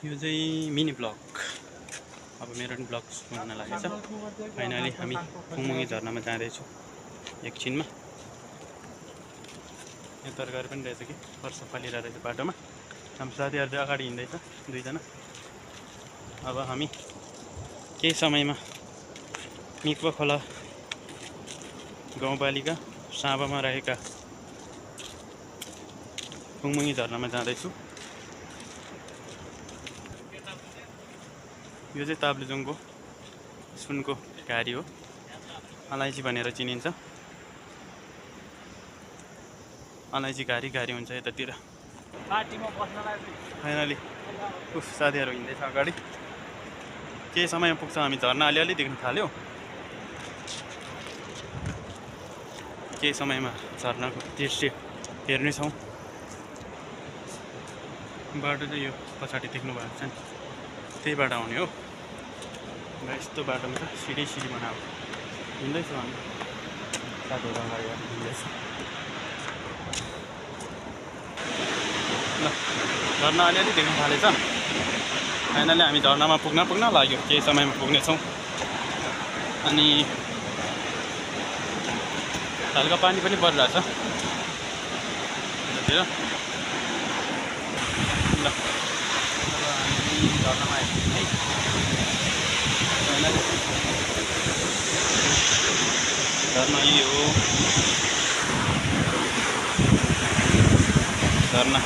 यो चाहिँ mini blog. अब मेरो पनि ब्लग हुन लागेको छ। फाइनली हामी फुङमुङी झरनामा जाँदैछौँ एकछिनमा। यो तरकारी पनि रहेछ कि वर्ष फलिरहेको रहेछ बाटोमा। हाम्रो साथीहरू चाहिँ अगाडि हिँड्दैछ दुईजना। अब हामी केही समयमा मिक्वा खोला गाउँपालिका साँबामा रहेका फुङमुङी झरनामा जाँदैछु। यो चाहिँ ताप्लेजुङको सुनको घारी हो, अलैँची भनेर चिनिन्छ। अलैँची घारी हुन्छ यतातिर। फाइनली उफ साथीहरू हिँड्दैछ अगाडि। केही समयमा पुग्छ हामी। झरना अलिअलि देख्न थाल्यो। केही समयमा झरनाको दृश्य हेर्नेछौँ। बाटो चाहिँ यो पछाडि देख्नु भएको छ नि, त्यही बाटो आउने हो। यस्तो बाटोमा छ, सिधै बनाएको। हिँड्दैछौँ हामी, साथीहरू अगाडि हिँड्दैछ। ल झरना अलिअलि देख्न थालेछ। फाइनली हामी झरनामा पुग्न लाग्यो। केही समयमा पुग्नेछौँ। अनि हल्का पानी पनि परिरहेछ यतातिर। ल अब हामी झरनामा आइपुग्यौँ है। झरना यो हो झरना।